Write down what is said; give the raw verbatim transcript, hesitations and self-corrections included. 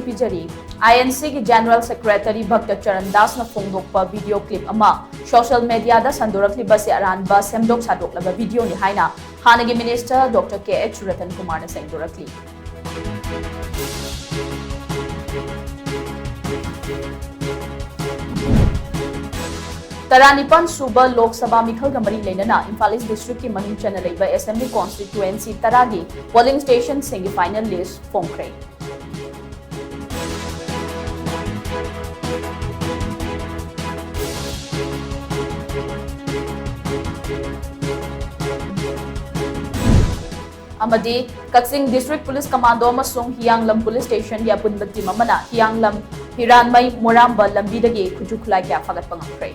ꯄꯤꯖꯔꯤ꯫ ꯑꯥꯏ and ꯁꯤꯒꯤ General Secretary ꯚꯛꯇ Charan ꯗꯥꯁꯅ ꯐꯣꯡꯗꯣꯛꯄ video clip ꯑꯃ social mediaꯗ ꯁꯟꯗꯣꯔꯛꯂꯤꯕꯁꯤ ꯑꯔꯥꯟꯕ ꯁꯦꯝꯗꯣꯛ ꯁꯥꯗꯣꯛꯂꯕ videoꯅꯤ ꯍꯥꯏꯅ ꯍꯥꯟꯅꯒꯤ Minister Doctor ꯀꯦ ꯑꯩꯆ ꯔꯇꯟ ꯀꯨꯃꯥꯔꯅ ꯁꯦꯡꯗꯣꯔꯛꯂꯤ꯫ ꯇꯔꯥꯅꯤꯄꯥꯟ ꯁꯨꯕ ꯂꯣꯛ ꯁꯚꯥ ꯃꯤꯈꯜꯒ ꯃꯔꯤ ꯂꯩꯅꯅ ꯏꯝꯐꯥꯜ ꯏꯁ districtꯀꯤ ꯃꯅꯨꯡ ꯆꯟꯅ ꯂꯩꯕ assembly constituency ꯇꯔꯥꯒꯤ polling stationꯁꯤꯡꯒꯤ final list ꯐꯣꯡꯈ꯭ꯔꯦ꯫ ꯑꯃꯗꯤ ꯀꯛꯆꯤꯡ District Police Commando ꯑꯃꯁꯨꯡ ꯍꯤꯌꯥꯡꯂꯝ Police Stationꯒꯤ ꯑꯄꯨꯟꯕ team ꯑꯃꯅ ꯍꯤꯌꯥꯡꯂꯝ ꯍꯤꯔꯥꯟꯃꯩ ꯃꯣꯔꯥꯝꯕ ꯂꯝꯕꯤꯗꯒꯤ ꯈꯨꯠꯁꯨ ꯈꯨꯠꯂꯥꯏ ꯀꯌꯥ ꯐꯥꯒꯠꯄ ꯉꯝꯈ꯭ꯔꯦ꯫